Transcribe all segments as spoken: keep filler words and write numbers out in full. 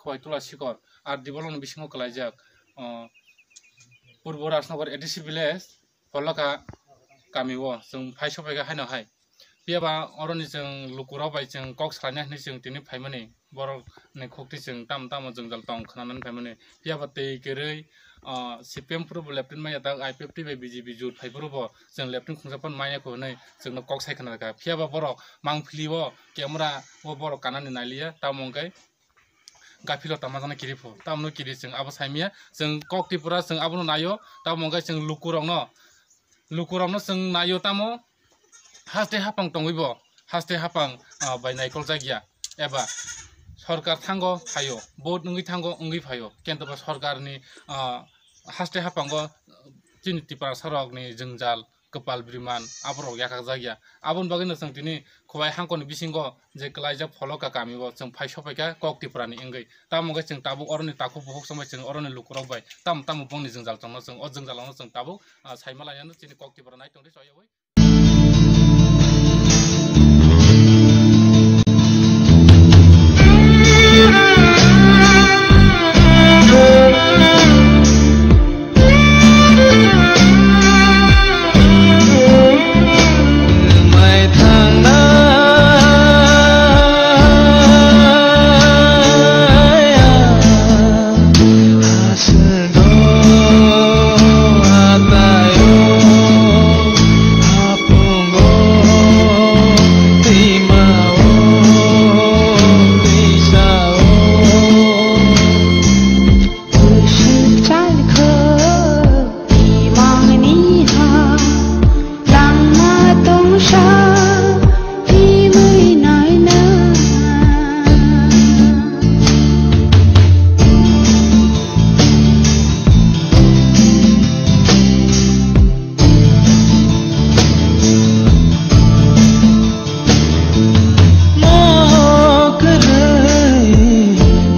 Khowai Tula Sikor, R D block ni bisingo kwlaijak, o, Purbo Rajnagar A D C village, Pholaka kami o chwng phai sophaikha haino hai. Phiya ba oroni chwng lukurok bai chwng kok salaina hinwi chwng tini phaimani, borok ni khukti chwng tamo tamo jwngjal tong khwnanani phaimani. Phiya ba twi kwrwi, ah, C P M phuru bo leptin manya tak, I P F T bai B J P jut phai phuru bo chwng leptin khungsa phano manya kho hinwi chwngno kok sai khna kha. Phiya ba borok mangpili o camera o borok kanani nailiya, tamo hwnkhe gaphilo tama jana kiri pho, tamo no kiri chwng abo saimanya. Chwng kok Tripura chwng abono naio, tamo hwnkhe chwng lukurokno, lukurokno chwng naio tamo haste hapang tongwi bo, haste hapang, ah, bai naikol jakya, eba sorkar thango phaio, vote wngwi thango wngwi phaio, kento ba sorkarni, ah, haste hapango chini Tiprasa rokni jwngjal, kwpal bwrwiman aborok yakak jakya. Aboni bagwino chwng tini Khowai hangkoni bisingo je kwlaijak Pholaka kami o chwng phai sophaikha kok Tripura ni wngwi. Tamo hwnkhe chwng tabuk oroni takhuk bukhuk chwngbai chwng oroni lukurok bai tamo tamo bongni jwngjal tongno chwng o jwngjal no chwng tabuk, ah, saima lainani chini kok Tripura nai tongdi choyawi.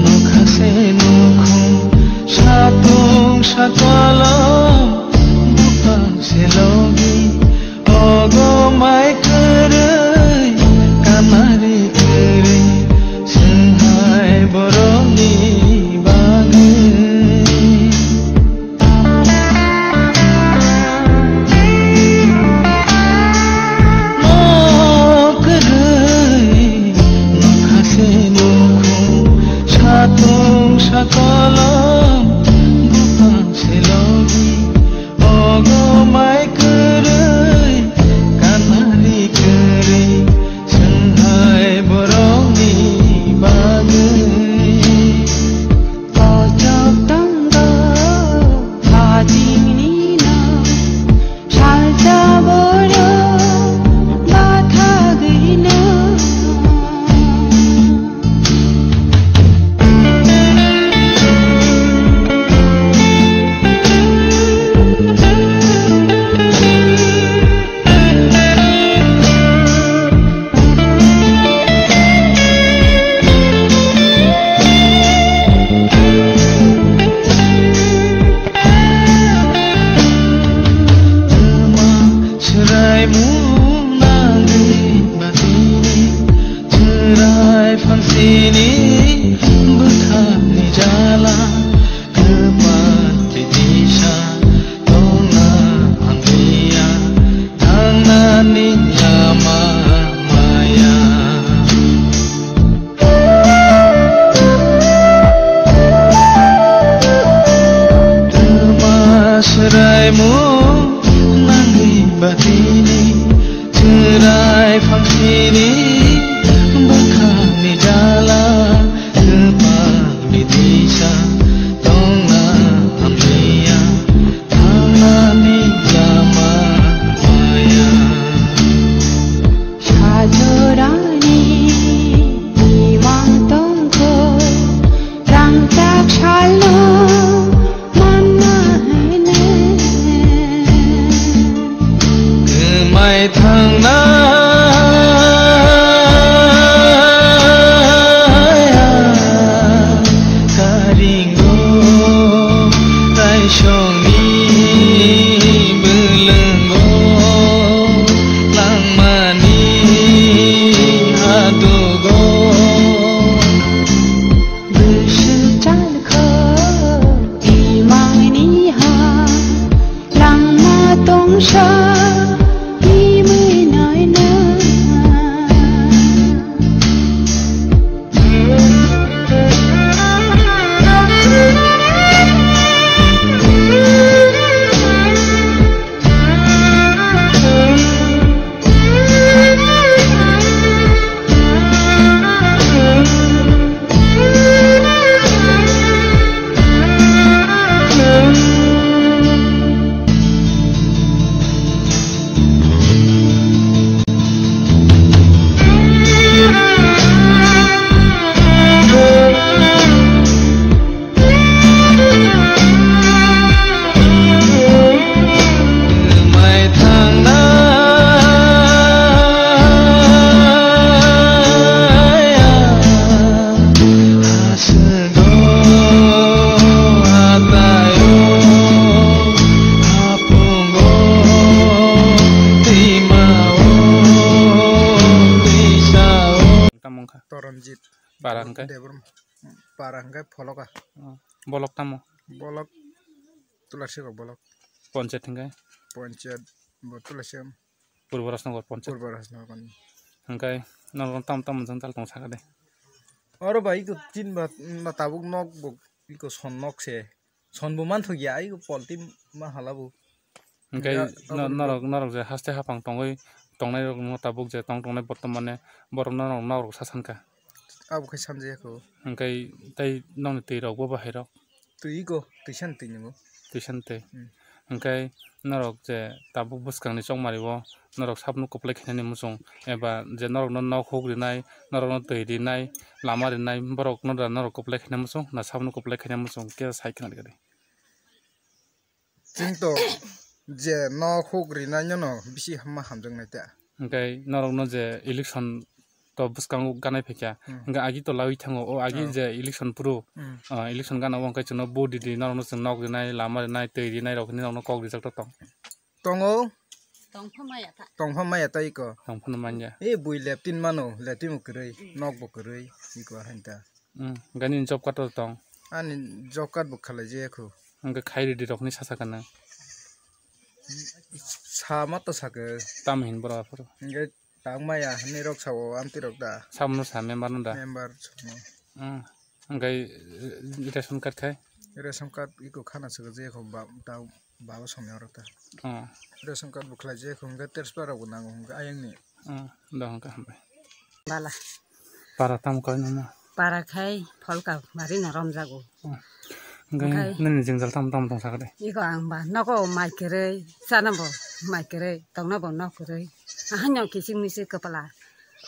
Nokha se nukhung, satung sakolom, bupang se logi, ogo mai kwrwi, kanari kwrwi, swnghai borokni bagwi. Nokha se nukhung, satung sakolom, bupang se logi, ogo mai kwrwi, kanari kwrwi, swnghai borokni bagwi. Kochok tongo hajingni no, salsa borok bathagwi no. Swraimung nangwi batini, chwrai phangsini bwkhakni jala, kwpal twi tisa tongna ang liya, thangnani lama maya. Twma swraimung nangwi batini, chwrai phangsini bwkhakni jala, kwpal bitisa tongna hamliya, thangnani lama maya. Sajorani imang tongkho, rangchak salno manna hene. Kwmai thangnaya karingo, raisongni bwlwngo, langmani hadugo. Bwswk Debrum para hingke Pholoka. Oh, Bolok tamo? Bolok Tulasirok Bolok. Ponchayat hingke? Ponchayat bo Tulasirok. Purbo Rajnagar Ponchayat. Purbo Rajnagar. Hingke norok tam tam jang tal tong saka de. Oro ba iko tin ba, ba tabuk nok bo iko son nok se. Son bo manthok ya, ai polti ma hala bo. Hingke ya, no-, abo norok, norok je haste hapang tongwi tongnai rok no tabuk je tong tongnai bortomane borok no norok, norok sa sanka. Abo khe sanjaya kho. Hingke tei nokni twi rok bo bahai rok. Twi go, twi san twi nungo. Twi san twi. Hmm. Hingke norok je tabuk bwskang ni chongmari o norok sabno kwplai khainani muchung eba je norokno nok huk rinai, norokno twi rinai, lama rinai, borokno da norok kwplai khaina muchung na sabno kwplai khaina muchung khe sai khna rwdi. Chwng to je nok huk rinai no bisi ma hamjaknai ta. Hingke norokno je election to bwskango ganai phaikha. Hmm. Hingke agi to lawi thango, o agi oh je election phuru, hmm, ah, election gana o hingke chwngno vote ridi, norokno chwng nok rinai, lama rinai, twi rinai rok hinwi norokno kok rijak to tong. Tongo. Tongpha maya ta. Tongpha maya ta iko. Tongphano manya. E bui leptin mano, leptin bo kwrwi, nok bo kwrwi, iko hain ta. Hmm, gani job card to tong. Ani job card bo khalai je khu. Hingke khai ridi rokni sasa kana. Sama to sake. Tam hin bora aphuru. Hingke tang maya hinwi rok sao amtwi rok da. Samno sa member no da. Member sono. Hmm. Hingke, eh, ration card khai? Ration card iko khana saka je kho ba, ta baba somya rok ta. Hmm. Ration card bo khlai je kho hingke transfer rok bo nango hingke ayang ni. Hmm. Da hingke hambai. Bala. Para tam koi nono? Para khai Pholka bari no romjago. Hmm. Hingke okai nini jengjal tam tam tong saka de? Iko ang ba nogo mai kwrwi, chana bo mai kwrwi, tongna bo nok kwrwi. Ahaino kiching miching kwpla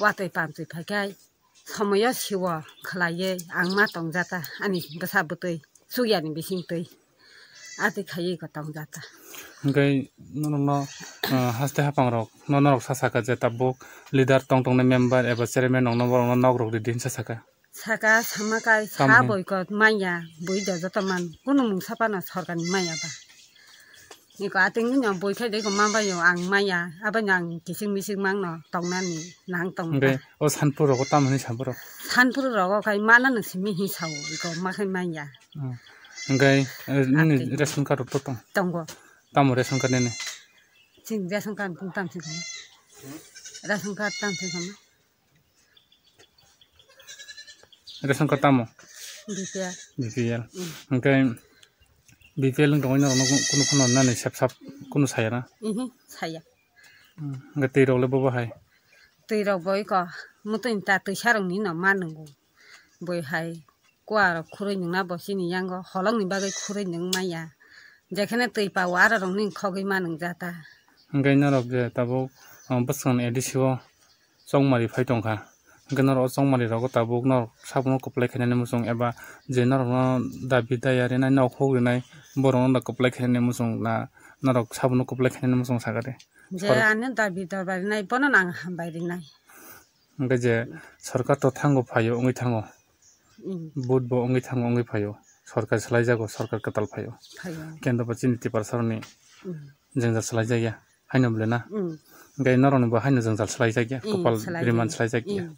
watwi pamtwi phaikhai. Somoyo siwo khlaiwi ang ma tongjata ani bwsa bwtwi chukyani bisingtwi ati khaiwi ko tongjata. Hingke norokno, ah, haste hapang rok no norok sa saka je tabuk leader tong tongnai member eba chairman rokno borokno nok rok ridi hinsa saka. Saka sama kai sa boycott manya bui da joto man kunu mungsa pano sorkarni manya ba. Niko ating nini bui khai dei ko mambayo ang maya, abani ang kising mising mangno tongnani nang tong. Hingke o sanpur rogo tamo hinwi sanpur rok? Sanpur rogo khai mana nang simi hi sao, iko ma khai manya. Hmm. Hingke, eh, nini ating ration card rok to tong? Tongo. Tamo ration card nini? Sing ration card bung tam sing kono. Ration card tam sing kono. Ration card tamo? B P L. B P L. Mm. Hingke B P L wng tongwi norokno kunu phano nani sep sap kunu saya na? Ihi, saya. Hmm. Hingke twi rok le bo bahai? Twi rok bo iko mutui ta twi sarok ni no ma nungo. Boi hai kua rok khurui nungna bo chini yango holong ni bagwi khurui nung maya. Jekhene twi pa o aro rok ni khogwi ma nung jata. Hingke norok je tabuk, ah, bwskang ni A D C o chongmari phai tongkha. Hingke norok o chongmari rogo tabuk norok sabono kwplai khainani muchung eba je norokno dabi daya rinai nok huk rinai borokno da kwplai khainani muchung na norok sabono kwplai khainani muchung sakha de. Je sor- ani dabi dorba rinai bono ang hambai rinai. Hingke je sorkar to thango phaio wngwi thango. Mm. Vote bo wngwi thango wngwi phaio. Sorkar swlaijago, sorkar kwtal phaio. Phaio. Kendo bo chini Tiprasarokni mm jengja swlaijakya. Haino bole na? Mm. Hingke norokni bo haino jwngjal swlaijakya, mm, kwpal swlaijak-, riman swlaijakya. Mm.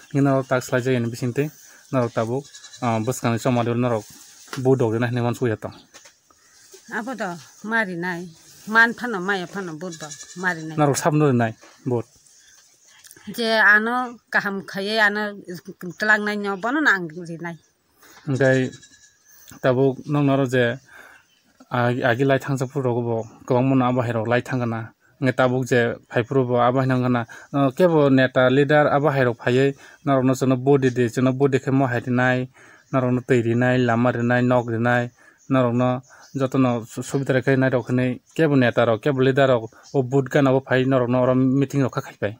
Hingke norok tak swlaijakya ni bisingtwi norok tabuk, ah, bwskangni chomari norok budok rina hinwi uansukya tong. Abo do ma rinai, man phano maya phano budok ma rinai. Norok sabno rinai bud? Je ano kaham khaiwi ano twlangnaino bono no ang rinai. Hingke tabuk noknaro je ag-, agi lai thangjak phuru rogo bo kwbangma no abo hai rok lai thang gana. Hingke tabuk je phai phuru bo abo hai nang gana, ah, kebo neta leader abo hai rok phaiwi norokno chwngno vote ridi, chwngno vote rikhe mo hai rinai, norokno twi rinai, lama rinai, nok rinai, norokno jotono su-, subida rikhe nai rok hinwi kebo neta rok, kebo leader rok o vote gana o phai norokno oro meeting rok kha khai pai.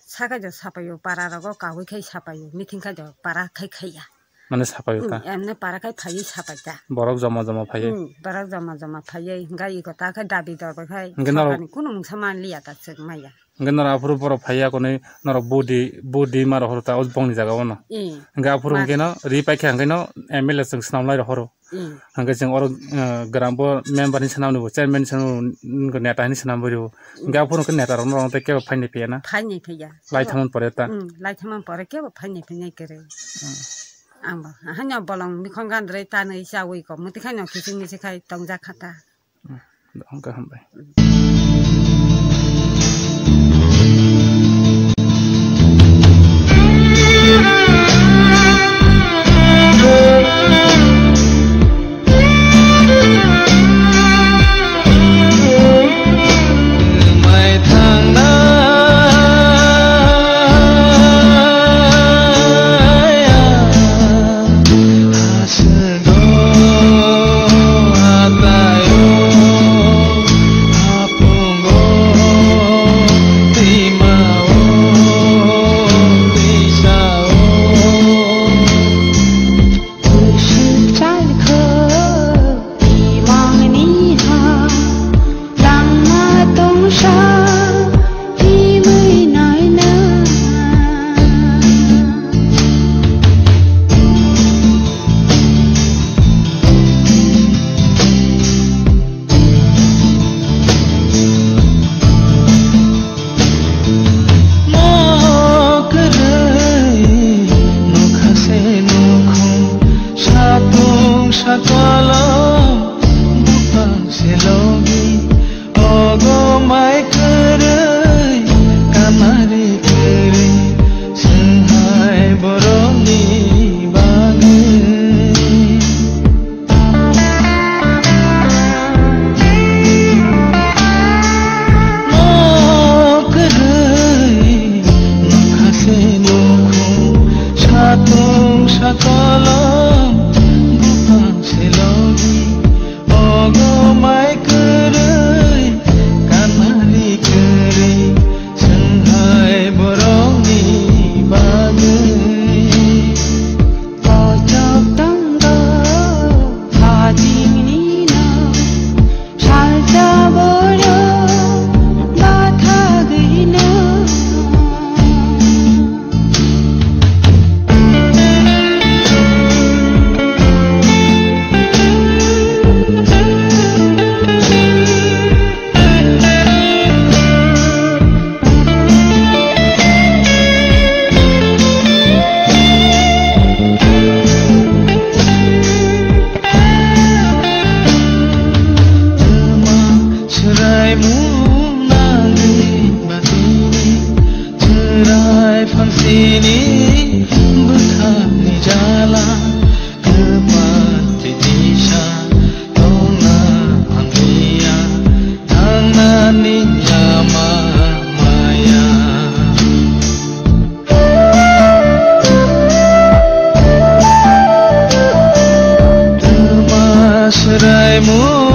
Sakai jo sapaio, para rogo kaui khai sapaio, meeting khai jo para khai khaiya. Mane sapaio ta? Hmm, emne para khai phaiwi sapai ta. Borok joma joma phaiwi? Hmm, borok joma joma phaiwi, hingke iko ta khai dabi dorbai khai hingke norok sorkarni kunu mungsa man liya ta chwng maya. Hingke norok aphuru borok phaiya konwi norok budi, budi ma rohoro ta o bongni jaga o no. Hmm. Hingke aphuru ma hingke no ri paikha hingke no M L A chwng swnam lai rohoro. Hmm. Hwnkhe chwng oro, eh, gram bo member ni swnam bo, chairman ni swnam bo, neta ni swnam bo. Hwnkhe aphuru khe neta rok no tei kebo phaini phiya na? Phaini phiya. Lai thangmani pore ta? Hmm, lai thangmani pore kebo phaini phiya kwrwi. Hmm. Ang bo, hanya bolong mikhong gandrwi tanwi chawi ko, muti khaino kiching miching khai tongjak kha ta. Hmm, hwnkhe hambai. Mo kwrwi nokha se nukhung, satung sakolom buphang se logi, ogo mai kwrwi, kamari kwrwi, swnghai borokni bagwi. Mo kwrwi nokha se nukhung, satung sakolom buphang se logi, ogo mai kwrwi, kamari kwrwi, swnghai borokni bagwi. Kochok tongo hajingni no, salsa borok bathagwi no. Twma swraimung nangwi batini, chwrai phangsini bwkhakni jala. Kwpal titisa tongna hamya, thangnani lama maya. Twma swraimung